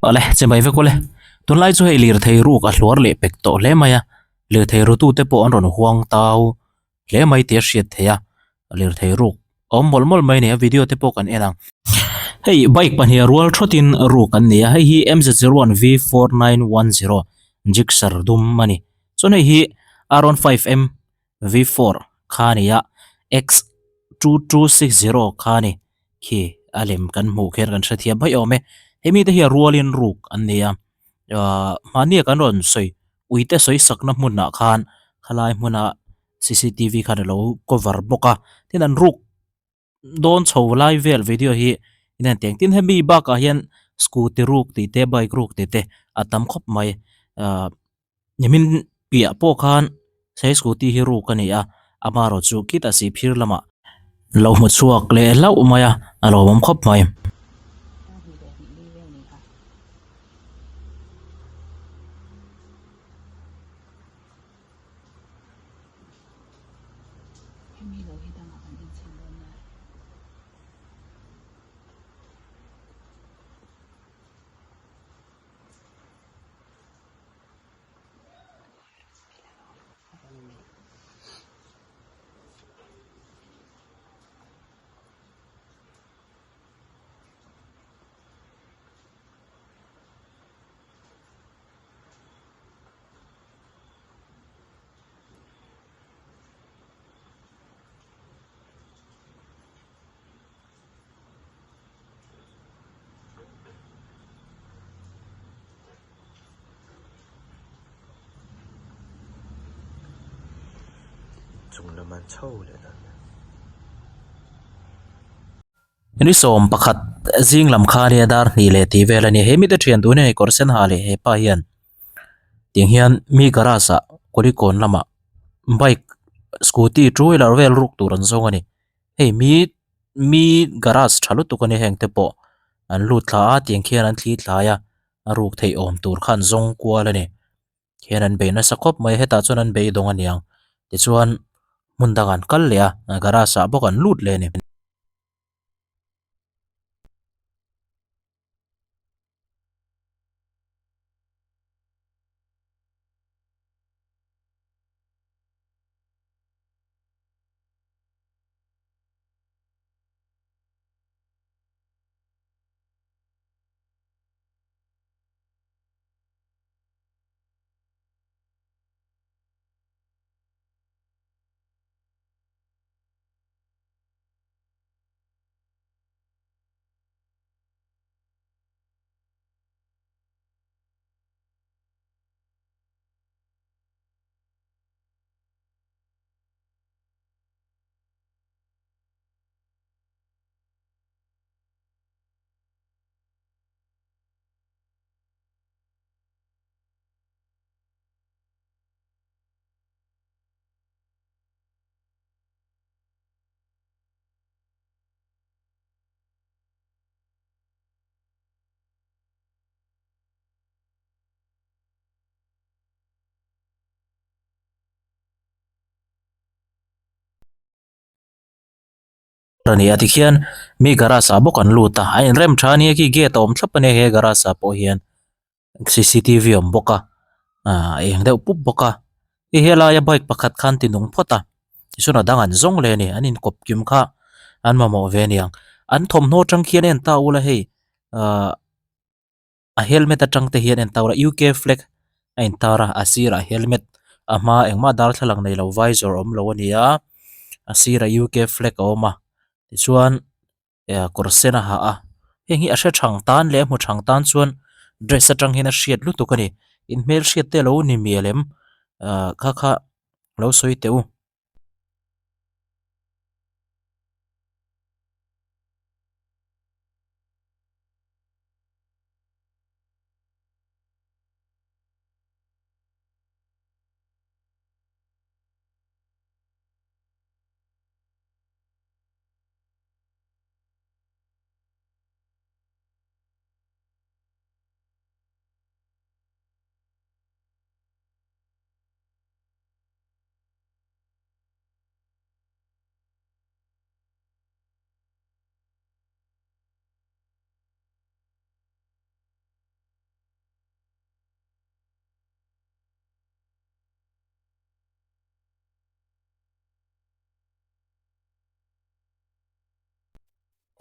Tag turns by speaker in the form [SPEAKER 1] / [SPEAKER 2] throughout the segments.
[SPEAKER 1] Awle, che mai vek awle. Tunlai chu hei lirthei ruk a hluar leh pek tawh hle mai a, lirthei rutute pawh an rawn huang tau hle mai tih a hriat theih a, lirthei ruk a awm mawlh mawlh mai a ni a, video te pawh kan en ang. Hei bike pahnih a rual thawtin ruk an ni a, hei hi M Z 01 V 4910 Gixxer dum a ni. Chuan hei hi R 15 M V 4 kha a ni a, X 2260 kha a ni. Khi a lem kan hmuh khian kan hrethiam mai awm e. Hemi te hi a rualin ruk an ni a, ahh mahnia kan rawn sawi uite sawi sakna hmunah khan khalai hmuna cctv khan a lo cover bawk a, tin an ruk dawn chho lai vel video hi in en teng tin hemi bakah hian scooty ruk tih te bike ruk tih te a tam khawp mai ahh nimin piah pawh khan he scooty hi ruk a ni a amaherawh chu khitah sihphir lamah lo hmu chhuak leh hlauh mai a a lawmawm khawp mai.
[SPEAKER 2] Chung lam an chho leh dan.
[SPEAKER 1] Ni 11 zing lam kha nia dar hnih leh tih vel a ni. He mite thian tun hi kawr sen ha leh hepa hian tiang hian mi garage ah kulikawn lamah bike scooty two wheeler vel ruk tur an zawng a ni. Hei mi mi garage tha lutuk a nia heng te pawh an lut thla a tiang khian an thli thlai a a ruk theih awm tur kha an zawng kual a ni. Hian an bei nasa khawp mai a hetah chuan an beidawng a niang tichuan hmun dangah an kal leh a garage ah bawk an lut leh a ni. A ni a tikhian mi garage ah bawk an lut a a inrem tha ania khi gate a awm thlap ania he garage ah pawh hian cctv a awm bawk a ah a eng deuh pup bawk a hei helaia bike pakhat khan ti nung phawt a tichuan a dang an zawng leh a ni an inkawp kim kha an mamawh ve aniang an thawmhnaw atang khian a en ta ula hei ah. A helmet atang te hian en tau a UK flag a intar a a sirah helmet a hma engmah darthlalang nei lo visor awm lo a ni a a sirah UK flag a awm a tichuan eh kawr sen a ha a heng hi a hre thang tan leh a hmu thang tan chuan dress atang hian a hriat lutuk a ni in hmelhriat te alo ni mial em ah kha kha lo sawi teh u.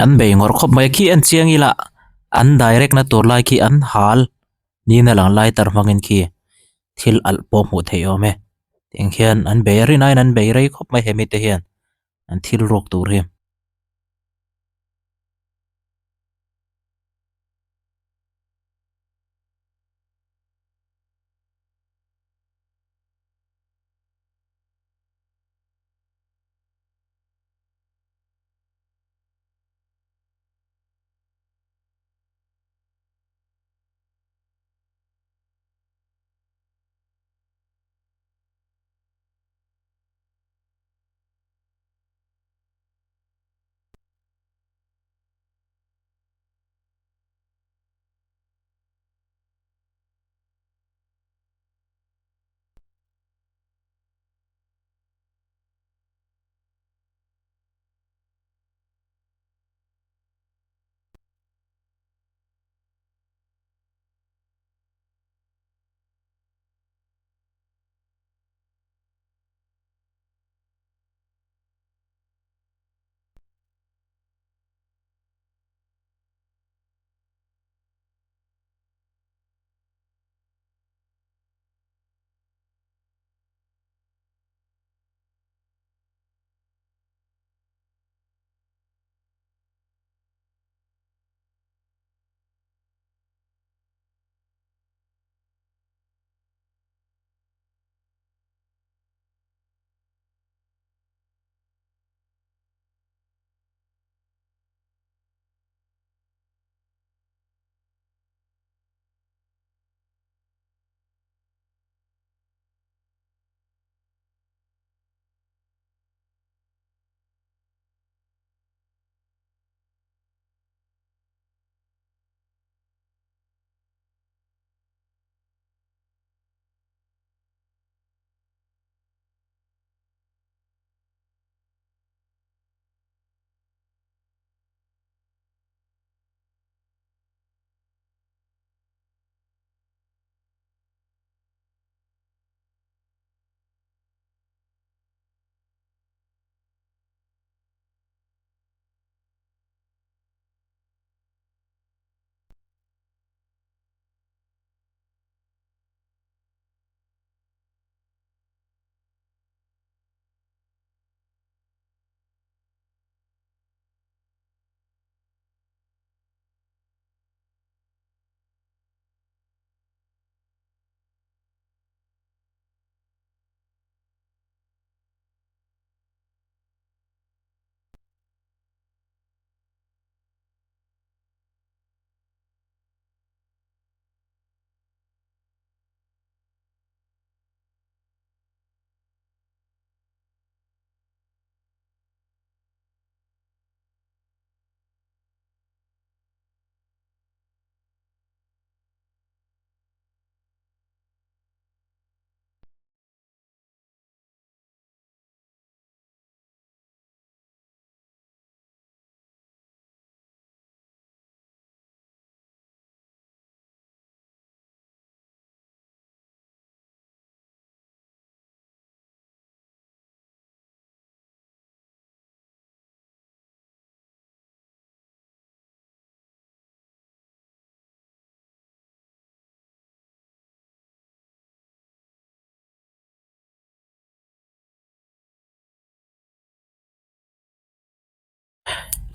[SPEAKER 1] An bei ngawr khawp mai a khi en chiang ila an direct na tur lai khi an hal niin a lang lighter hmangin khi thil alh pawh hmuh theih awm e tiang hian an bei a rinaiin an bei rei khawp mai hemi te hian an thil ruak tur hi.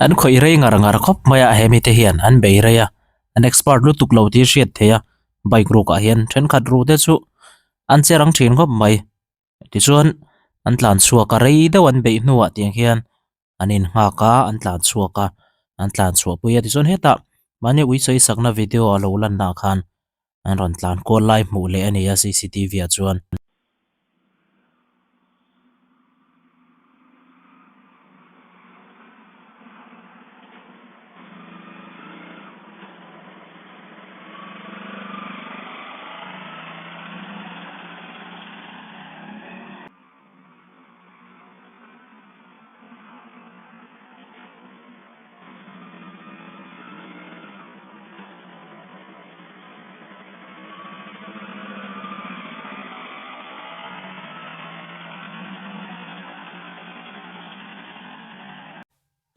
[SPEAKER 1] An khawih rei ngar ngar khawp mai a he mite hian an bei rei a an expert lutuk lo tih a hriat theih a bike ruk ah hian thenkhat ru te chu an che rang thin khawp mai tichuan an tlan chhuak a rei deuh an beih hnuah tiang hian an innghak a an tlan chhuak a an tlan chhuah pui a tichuan hetah mahni ui sawi sakna video a lo lanna ah khan an rawn tlan kual lai hmuh leh a ni a cctv ah chuan.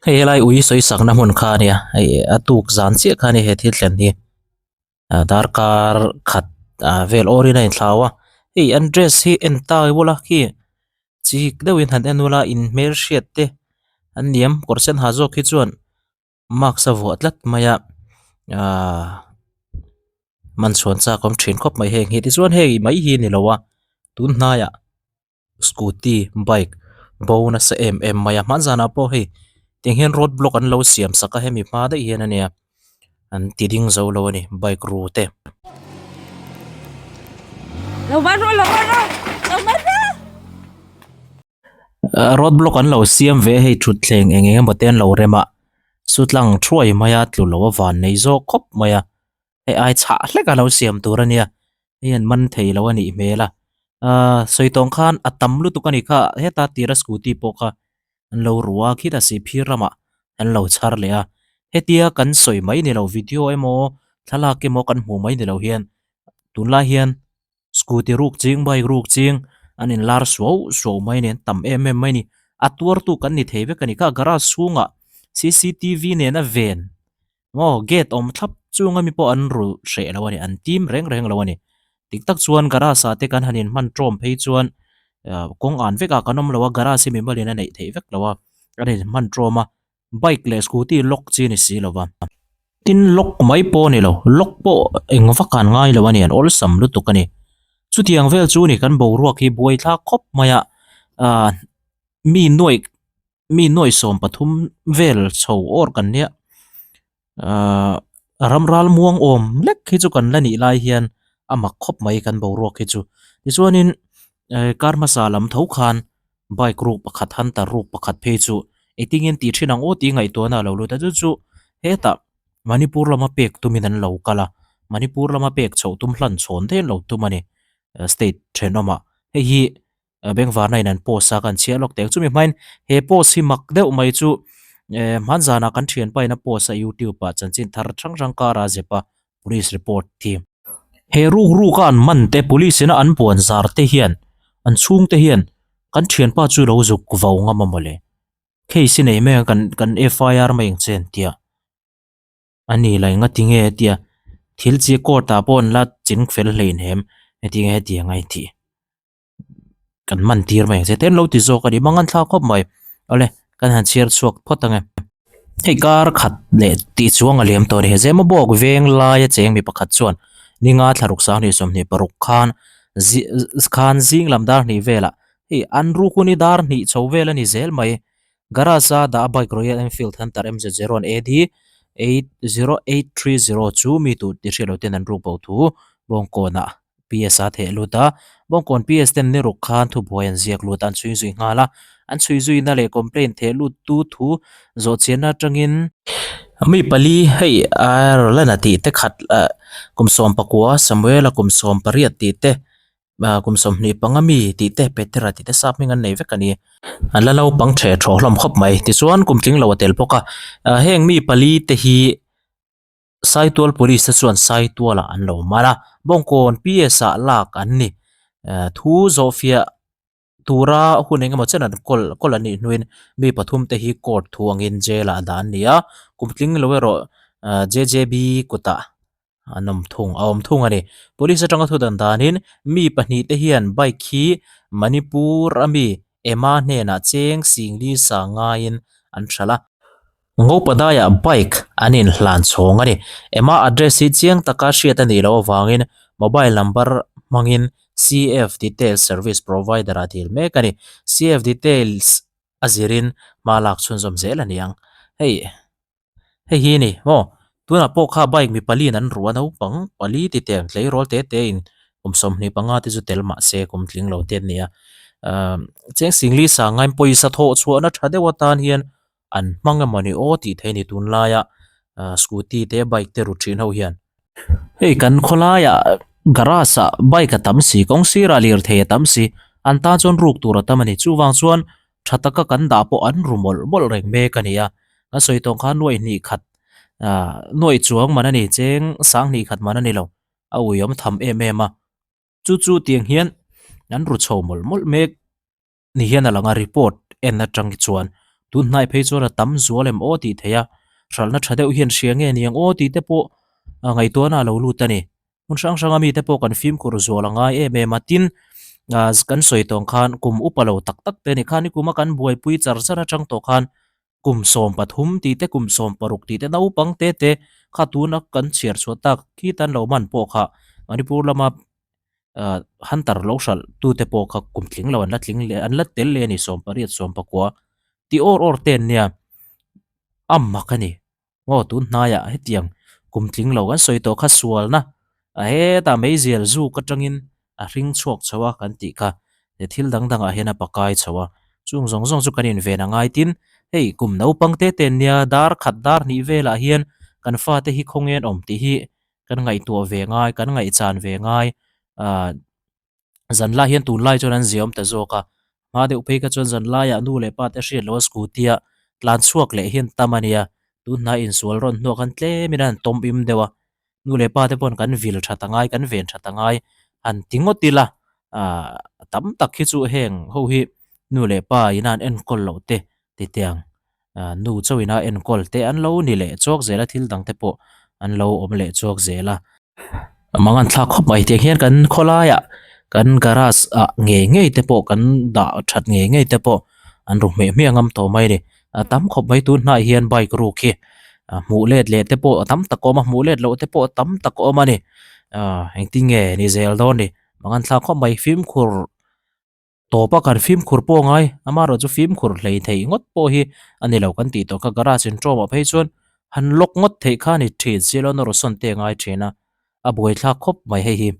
[SPEAKER 1] Hei helai ui sawi sakna hmun kha a nia hei a tuk zan chiah kha a ni he thil thlen hi ah darkar khat ah vel awrin a inthlau a hei an dress hi en ta ula khi chik deuhin han en ula in hmelhriat te an niam kawr sen ha zawk hi chuan mask a vuah tlat mai a ahh man chhuan chak awm thin khawp mai heng hi tichuan hei mai hi a ni lo a tun hnaiah. Scooty bike bo nasa em em mai a hman zanah pawh hei tiang hian road block an lo siam sak a hemi hma daih hian ania an ti ding zo lo a ni bike ru te. Road block an lo siam ve a hei thutthleng eng eng emaw te an lo rem a sutlang thuai mai a tlu lo a van nei zawk khawp mai a hei ai chhah hlek a lo siam tur ania hei an man thei lo a nih hmel a ahh sawi tawng khan a tam lutuk a nih kha heta tira scooty pawh kha an lo ru a khita sihphir ramah an lo chhar leh a hetia kan sawi mai ni lo video emaw thlalak emaw kan hmuh mai ni lo hian tunlai hian scooty ruk ching bike ruk ching an inlar suau suau mai a ni an tam em em mai a ni a tuartu kan ni thei vek a ni kha garage chhungah cctv nena ven. Maw gate awm thlap chunga mi pawh an ru hreh lo a ni, an tim reng reng lo a ni. Dik tak chuan garage ah te kan han inhman tawm phei chuan kawng an vekah kan awm lo a, garage hi mimalin a neih theih vek lo a, kan inhman tawm a, bike leh scooty lock chi a ni si lo va. Tin lock mai pawh a ni lo, lock pawh eng vak an ngai lo a ni, an awlsam lutuk a ni. Chutiang vel chu ni kan boruak hi buaithlak khawp mai a, ah mi nuaih mi nuaih 13 vel chho awr kan nia ahh ram ral muang awm lek hi chu kan la nih lai hian a mak khawp mai kan boruak hi chu tichuanin eh kar hmasa lam tho khan bike ruk pakhat hunter ruk pakhat phei chu engtin nge an tih thin ang aw tih ngaihtuahna a lo lut a chu chu hetah Manipur lama pek tumin an lo kal a Manipur lama pek chhoh tum hlan chhawn daih an lo tum a ni state thenawmah hei hi. Bengvarna in an post a kan chhiah lawk teh chumi hmain he post hi mak deuh mai chu eh hman zanah kan thianpa in a post a youtube ah chanchin thar hrang hrang kar a zep a police report hi. He ruk ruk a an man te police in a an puan zar te hian an chhung te hian kan thianpa chu lo zuk vo ngam a mawle case hi nei mai ang kan kan F I R mai ang che an tia. A ni la enga tinge tia thil chi court ah pawh an la ching fel hleinem hetiang hetiang a intih. Kan man tir mai ang che te an lo ti zawk a ni mang an thlak khawp mai awle kan han chhiar chhuak phawt ang e. Hei kar khat leh tih chuang a liam tawh a ni Zema bawk veng laia cheng mi pakhat chuan ninga thlaruk 26 khan khan zing lam dar hnih velah hei an ruk hun hi dar hnih chho vel a ni zel mai garage a dah a bike Royal Enfield Hunter M Z zero A D 80830 chu mi tur tih hriat loh ten an ruk bo thu bawngkawnah P_S a theh lut a, Bawngkawn P_S ten ni ruk khan thubuai an ziak lut a, an chhui zui nghal a, an chhui zuina leh complaint theh lut tu thu zawh chianna atangin mi pali hei Ireland a tih te khat kum 19 Samuel-a kum 18 tih te kum 25 mi tih te Petera tih te sap hming an nei vek a ni. An la naupang theh thawh hlawm khawp mai tichuan kum tling lo a tel bawk a, heng mi pali te hi Saitual Police te chuan Saitualah an lo man a, Bawngkawn P_S ah lak an ni. Thu zawhfiah tura hun engemaw chen an kawl kawl an nih hnuin mi pathum te hi court thu angin jail ah dah an ni a, kum tling lo erawh J_J_B kutah an awm thung a awm thung a ni. Police atanga thu dan danin mi pahnih te hian bike hi Manipur ami Emma hnenah cheng singli sa ngaiin an hralh a. Ngopadaiah bike an inhlan chhawng a ni. Emma address hi chiang taka hriat a nih loh avangin mobile number hmangin CF Details service provider-ah dil mek a ni. CF Details a zirin hma lak chhunzawm zel a ni ang. Hei hei hi a ni maw? Tunah pawh kha bike mi paliin an ruh a naupang pali ti teng tleirawl te tein kum 25 te chu tel mah se kum tling lo te an ni a. Ahh cheng singli sangain pawisa thawh chhuahna tha deuh atan hian an hmang emaw ni aw tih theih a ni tunlaia ah scooty te bike te ru thin ho hian. Hei kan khawlaiah garage ah bike a tam si kawng sirah lirthei a tam si an tan chuan ruk tur a tam a ni chuvang chuan tha taka kan dah pawh an ru mawlh mawlh reng mek a ni a kan sawi tawng khan nuaih hnih khat ah nuaih chuang man a ni cheng sang hnih khat man a ni lo a uiawm tham em em a chu chu tiang hian an ru chho mawlh mawlh mek. Ni hian a lang a report en atang hi chuan. Tun hnai phei chuan a tam zual em aw tih theih a, hralhna tha deuh hian hria nge niang aw tih te pawh ngaihtuahna a lo lut a ni. Hmun hrang hranga mite pawh kan fimkhur zual a ngai em em a, tin kan sawi tawng khan kum upa lo tak tak te a ni khan i kuma kan buaipui char char atang tawh khan kum 13 tih te kum 16 tih te naupang te te kha tuna kan chhiar chhuah tak khi tan lo man pawh kha Manipur lama hunter lo hralh tu te pawh kha kum tling lo an la tling leh an la tel leh a ni 18 19 tih awr awr te an nia a mak a ni. Aw tun hnaiah hetiang kum tling lo kan sawi tawh kha sualna a hetah meizial zuk atangin a hring chhuak chho a kan tih kha he thil dang dangah hian a pakai chho a chung zawng zawng chu kan inven a ngai tin hei kum naupang te te nia dar khat dar hnih velah hian kan fate hi khawngen awm tih hi kan ngaihtuah ve ngai kan ngaihchan ve ngai ah zan lai hian tunlai chuan an ziawm ta zawk a hma deuh phei kha chuan zan laiah nu leh pa te hriat loh a scooty a tlan chhuak leh hian tam a nia tun hnai insual rawn hnuah khan tlem in a han tawm im deuh a nu leh pa te pawh kan vil that a ngai kan ven that a ngai han ti ngawt ila ah tam tak hi chu heng ho hi nu leh pa in a an enkawl loh te titiang ah nu chauh in a enkawl te an lo ni leh chawk zel a thil dang te pawh an lo awm leh chawk zel a. Mang an thlak khawp mai tiang hian kan khawlaiah kan garage ah ngei ngei te pawh kan dah that ngei ngei te pawh an ru hmeh hmiah ngam tawh mai a ni a tam khawp mai tun hnaiah hian bike ruk hi a hmuh let leh te pawh a tam tak a awm a hmuh let loh te pawh a tam tak a awm a ni ah engtin nge ni zel dawn ni mang an thlak khawp mai fimkhur. Tawpa kan fimkhur pawh ngai, amaherawh chu fimkhur hlei theih ngawt pawh hi a ni lo kan tih tawh kha garage in ṭawmah phei chuan han lock ngawt theih kha a ni ṭhin, Sialona Rawsawn te a ngai ṭhin a, a buaithlak khawp mai hei hi.